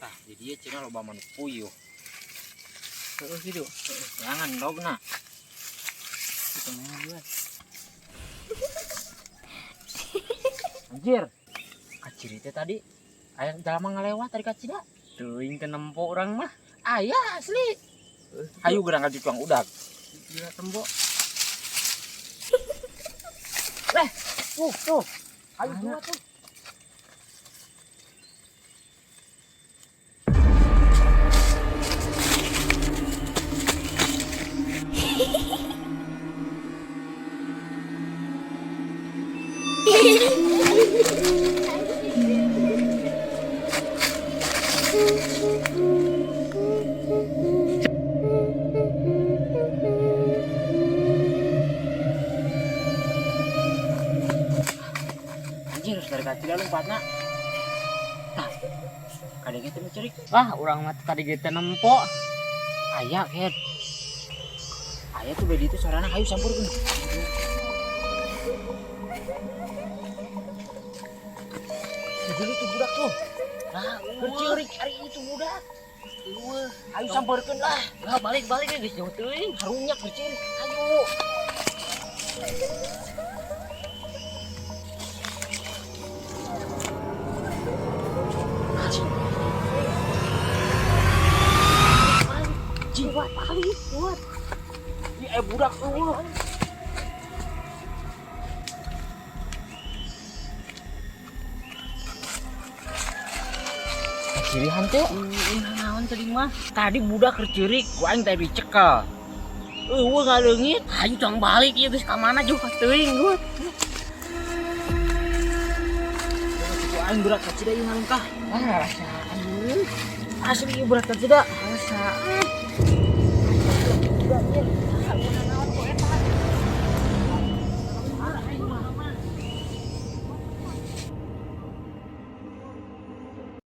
Tah, di dieu cenah loba manuk puyuh. Heeh gitu. Jangan dogna. Itu mah gua. Anjir. Kaciri teh tadi aya jalma ngalewat tadi kacida. Teuing teu nempo urang mah. Aya asli. Hayu gerang ka tukang udag. Gila tembo. Eh, tuh, tuh. Hayu dua tuh. Anjir, dari kacida lompatna. Tah. Kadenge teh cerik. Wah, urang mah tadi ge teu nempo. Aya, Ket. Aya tuh bedi itu sorana hayu sampurkeun. Jadi itu budak tuh. Lah, Keur ceurik ari itu budak. Eueuh. Hayu sampeurkeun lah. Lah balik-balik ge geus jauh teuing. Karunya keur ceurik. Hayu. Anjing. Anjing, Buat balik, buat. Ih, budak eueuh. Cirihan teh. Naon tadi mah? Tadi budak keur ceurik, ku aing teh dicekel. Eueuh ngaleungit. Hayu tong balik ieu geus ka mana jauh teuing gua. Ku aing berat kacida ieu ngalengkah. Wah, rasaan euy. Asli ieu berat kacida. Rasaan. Budak ieu.